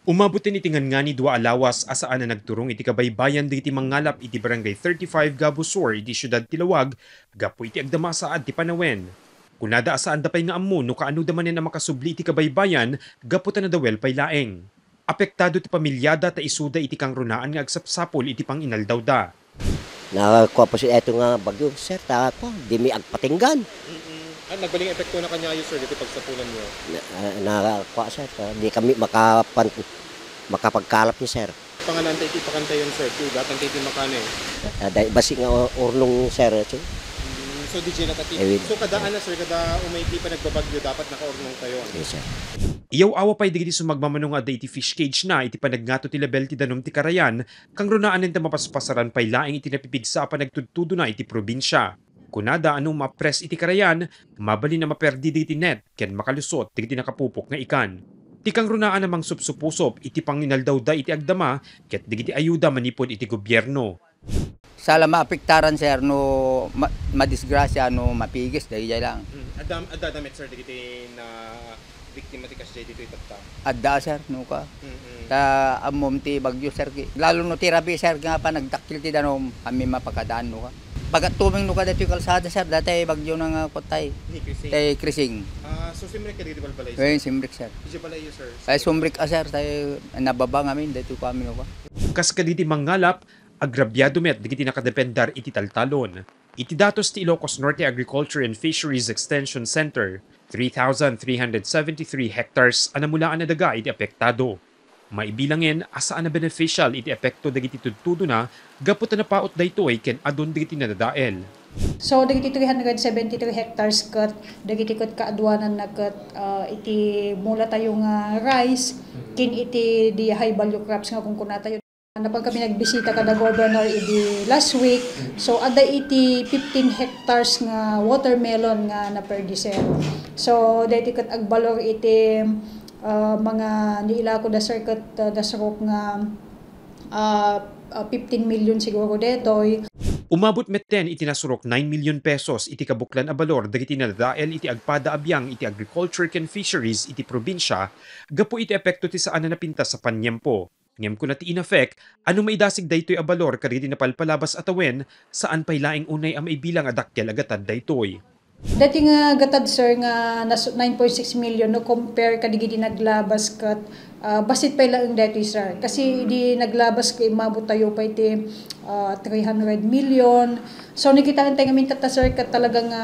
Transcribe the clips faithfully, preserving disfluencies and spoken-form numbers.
Umabot iti ngangani dua a lawas a saan a nagturong iti kabaybayan dagiti mangngalap iti Barangay thirty-five Gabo Sur iti siudad ti Laoag gapu iti agdama a saad ti panawen. Kunada a saanda pay nga ammo no kaanoda manen a makasubli iti kabaybayan gapu ta nadawel pay laeng. Apektado ti pamiliada ta isuda iti kangrunaan nga agsapsapul iti panginaldawda. Nakakua po si eto nga bagyo, sir, ta kua, di mi agpatinggan. Mm-mm. Ah, nagbaling epekto na kaniayo, sir, diti pagsapulanyo? Na, ah, nakakua, sir, ta di kami makapan-, makapagkalap ni sir. Pangananta iti pakantayon, sir, ti ugatanta iti makane. Ah, dahil basi nga urnong, sir, so. Mm, so, di jay natati. Eh, so, kada, eh, ano, sir, kada umay ti panagbabagyo, dapat nakaurnong tayo, ano? Yes, sir. Iyaw-awa pay dagiti sumagmamano nga adda iti fish cage na iti panagngato ti level ti danum ti karayan, kangrunaanen ta mapaspasaran pay laeng iti napipigsa a panagtudtudona iti probinsia. Kunada a no mapres iti karayan, mabalin a maperdi dagiti net ken makalusot dagiti nakapupok nga ikan. Ti kangrunaan a mangsupsupusup iti panginaldawda iti agdama ket dagiti ayuda manipud iti gobierno. Sala maapektaran, sir, no ma-, madisgrasya, no mapigis, daydiay lang. Hmm. Adda, adda met, sir, dagiti na biktima ti kasdiay ditoy tatta? Adda, sir, no ka. Mm-mm. Ta ammom ti bagyo, sir, ki-, lalo no ti rabi, sir, nga pa nagdakkel ti danum, kami mapakadaan, no ka. Pagtumeng, no ka, ditoy kalsada, sir, dati bagyo na nga kutay. Ni Krising. Tay Krising. Ah, so simrek ka dagiti balbalay, sir? Eh, simrek, sir. Dagiti balay, sir? Ay, sumrek, ah, sir, tay nababa ngamin, dito kami, no ka. Kas kadagiti mangngalap, agrabiado met dagiti nakadependar iti taltalon. Iti datos ti Ilocos Norte Agriculture and Fisheries Extension Center, three thousand three hundred seventy-three hectares a namulaan a daga iti apektado. Maibilangen a saan a beneficial iti epekto dagiti tudtudona gapu ta napaut daytoy ken adun dagiti nadadael. So, dagiti three hundred seventy-three hectares ket dagiti ket kaaduananna ket, ah, iti mula tayo nga rice, ken iti di high value crops nga kunkunatayo. Napan kami nagbisita kada governor idi last week. So, adda iti fifteen hectares nga watermelon nga naperdi, sir. So, daytoy ket agbalor iti, ah, mga niilako da, sir, ket, ah, dasrok nga, ah, ah, fifteen million siguro daytoy. Umabot metten iti nasurok nine million pesos iti kabuklan a balor dagiti nadadael iti agpada a biang iti agriculture ken fisheries iti probinsia gapu iti epekto ti saan a napintas a paniempo. Ngem kuna ti INAFEC, a no maidasig daytoy a balor kadagiti napalpalabas a tawen, saan pay laeng unay a maibilang a dakkel a gatad daytoy. Daytoy nga gatad, sir, nga nas-, nine point six million, no, compare kadagiti naglabas ket, ah, bassit pay laeng daytoy, sir. Kasi idi naglabas ket immabot tayo pay ti, ah, three hundred million. So, nakitaen tayo ngamin tatta, sir, ket talaga nga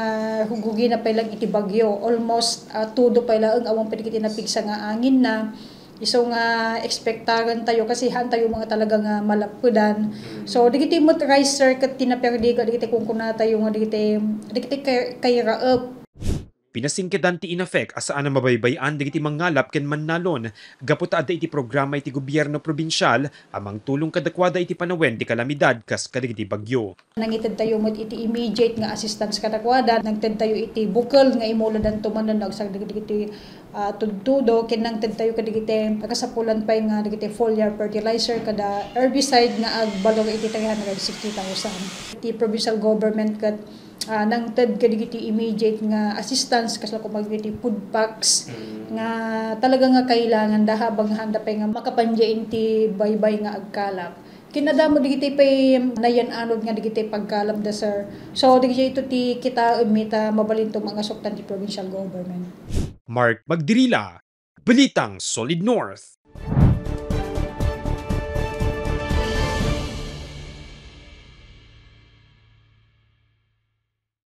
rugrugina pay laeng iti bagyo. Almost, ah, todo pay laeng awan pay dagiti napigsa nga anginna. Isu nga expectaren tayo kasi haan tayo nga talaga nga malappedan. Mm. So, dagiti met rice, sir, ket ti naperdi kadagiti kunkunatayo nga dagiti, dagiti kay-, kairaep. Pinasingkedan ti INAFEC a saan a mabaybay-an dagiti mangngalap ken mannalon gapu ta adda iti programa iti gobierno probinsial a mangtulong kadakuada iti panawen ti kalamidad kas kadagiti bagyo. Nangited tayo met iti immediate nga assistance kadakuada. Nangted tayo iti bukel nga imuladanto manen no agsagdagdagiti, ah, tudtudo, ken nangted tayo kadagiti kasapulan pay nga dagiti foliar fertilizer kada herbicide nga agbalor iti three hundred sixty thousand. Iti provincial government ket, ah, nangted kadagiti immediate nga assistance kasla koma dagiti food packs, mm, nga talaga nga kailangan da habang handa pay nga makapandiay iti baybay nga agkalap. Kinadamo dagiti pay nayan-anod nga dagiti pagkalapda, sir. So, dagiti ito ti kitaem mi ta mabalinto mangasuktan ti provincial government. Mark Magdirila, Balitang Solid North.